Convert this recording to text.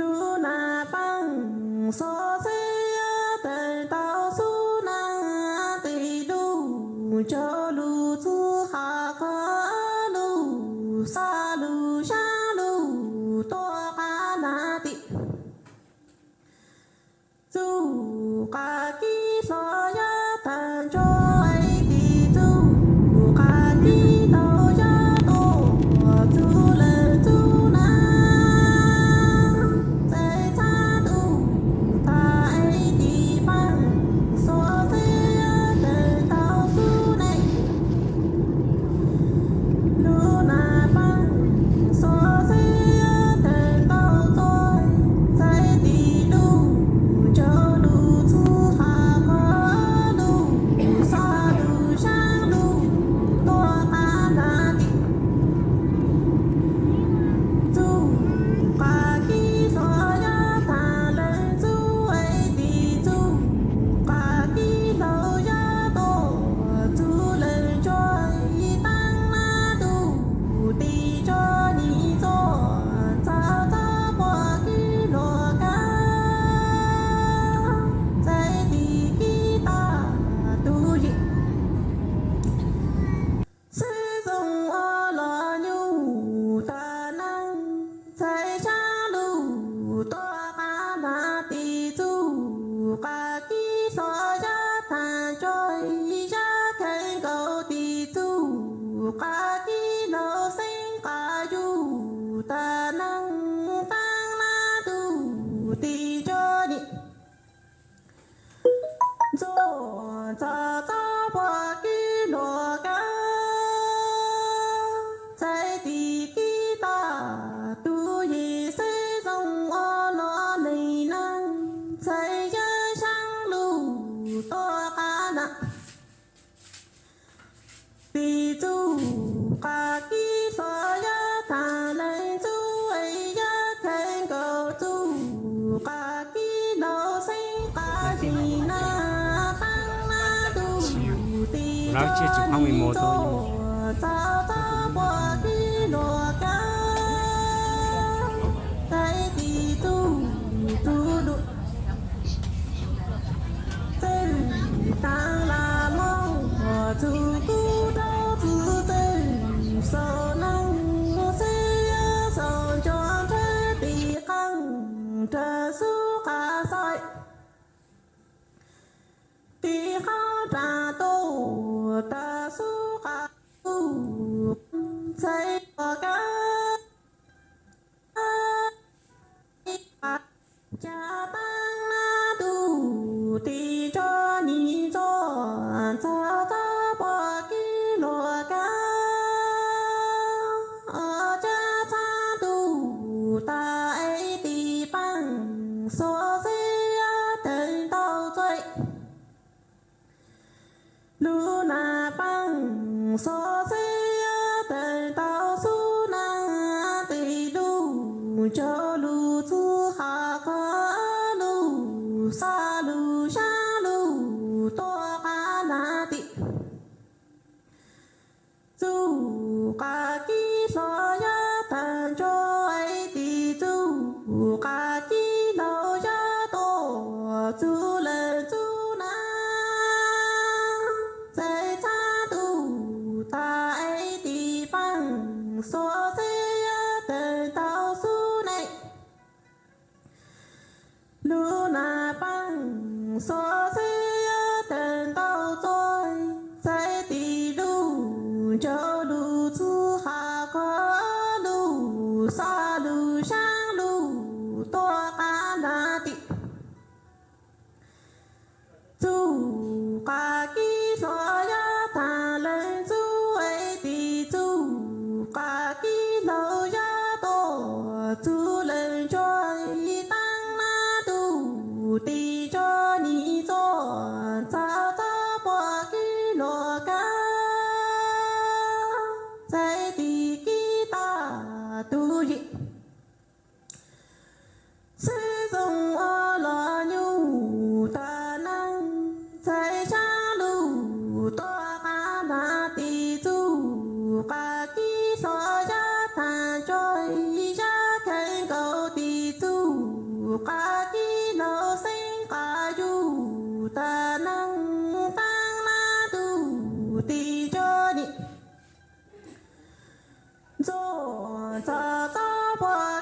Lub nas peej xov xeb teem tau xub neej tis lug, ntsawg lug txwv qhov qhov lug, xab lug sab lug tuaj qab nas tim. Txuj qab kib hlo yog tag ntso tim txuj qab kib laug yog tuaj txug leej txub neej, txais txhab ntuj tag tim peej xov xeb teem tau xub neej. Lub nas peej xov xeb teem tau txuj, txais tim lug, ntsawg lug txwv qhov qhov lug, xab lug sab lug tuaj qab nas tim. Txuj qab kib hlo yog tag leej txub tim txuj qab kib laug yog tuaj txug leej ntsuag ib teev nab ntuj tim tso nim txuaj txog txog puag kib hluas kab, txais tim kib tag tus yim. Xeb zoo ua los nyuj tag neej, txais sab lug tuaj qab nas tim txuj qab kib hlo yog tag ntso, yog kheev nkaus tim txuj qab kib laug xeeb qab yug tag neej teev nab ntuj tim tso nim txuaj txog txog puag kib hluas kab, txais tim kib tag tus yim. Xeb zoo ua los neej neeg, txais yog sab lug tuaj qab nas tim txuj qab kib hlo yog tag leej txub, yog kheev nkaus txuj qab kib laug xeeb qab yig nas teev nab ntuj tim tso nim txuaj txog txog puag kib hluas kab, txais tim txuj txuj lug txwj taag lam moog txug kub rau txwv txwj sau neeg, xeb xau ntso nrhawv tim qeej nrag xub qab xaib, tim qeej nrag tuaj tag xub qab tuj, txais hluas kab Cas teev nab ntuj tim tso nim txuaj txog txog puag kib hluas kab, ua cas txhab ntuj tag es tim peej xov xeb teem tau txuj. Lub nas peej xov xeb teem tau xub neej tim lug, ntsawg lug txwv qhov qhov lug, xab lug sab lug tuaj qab nas tim. Txuj qab kib hlo yog tag ntso es tim txuj qab kib laug yog tuaj txug leej txub neej, txais txhab ntuj tag es tim peej xov xeb teem tau xub neej. Lub nas peej xov xeb teem tau txuj, txais tim lug, ntsawg lug txwv qhov qhov lug, xab lug sab lug tuaj qab nas tim. Txuj qab kib hlo yog tag leej txub es tim txuj qab kib laug yog tuaj txug leej ntsuag ib teev nab ntuj tim tso nim txuaj txog txog puag kib hluas kab, txais tim kib tag tus yim. Xeb zoo ua los nyuj tag neej, txais sab lug tuaj qab nas tim txuj qab kib hlo yog tag ntso, yog kheev nkaus tim txuj Qab kib laug xeeb qab yug tag neeg taag lab tug tis nco ni. Ntxuag txog txob puag